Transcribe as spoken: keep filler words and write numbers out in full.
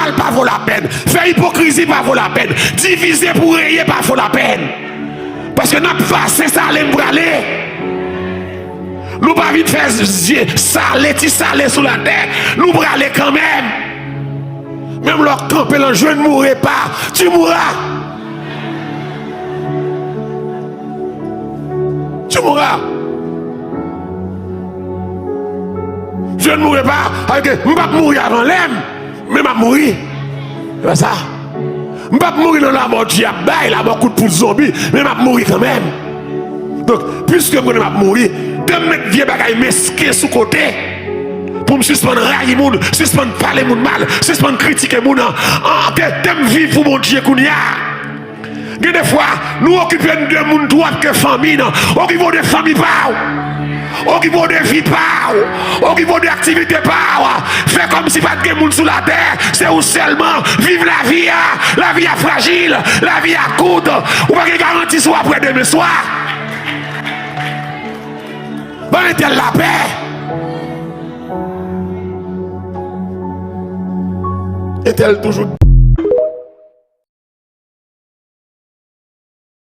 Al pa vo lapèn. Fè ipokrizi pa vo lapèn. Divize pou reye pa vo lapèn. Paske n ap pase sale n prale. Nou pa vin fè zye sale, ti sale sou latè. Nou prale kanmenm. Menm lè w kanpe lan jwenn moure pa, tu mourras. Tu mourras. Jwenn moure pa, sa vle di m p ap mouri avan lè m, men m ap mouri. Se pa sa. M p ap mouri nan lamò Dye ap bay, lamò kout pout zonbi, men m ap mouri kanmenm. Donk, piske m konnen m ap mouri, te m met vye bagay mesken sou kote, pou m sispann rayi moun, sispann pale moun mal, sispann kritike moun, an, an, te, te m viv pou Bondye kounye a. Gen de fwa, nou okipe n de moun twòp ke fanmi n. Okipe w de fanmi pa w. Okipe w de vi pa w. Okipe w de aktivite pa w. Fè kòmsi pa t gen moun sou latè. Se ou sèlman. Viv lavi a. Lavi a frajil. Lavi a kout. Ou pa gen garanti si w ap wè demen swa. Ban entèl lapè. Entèl toujou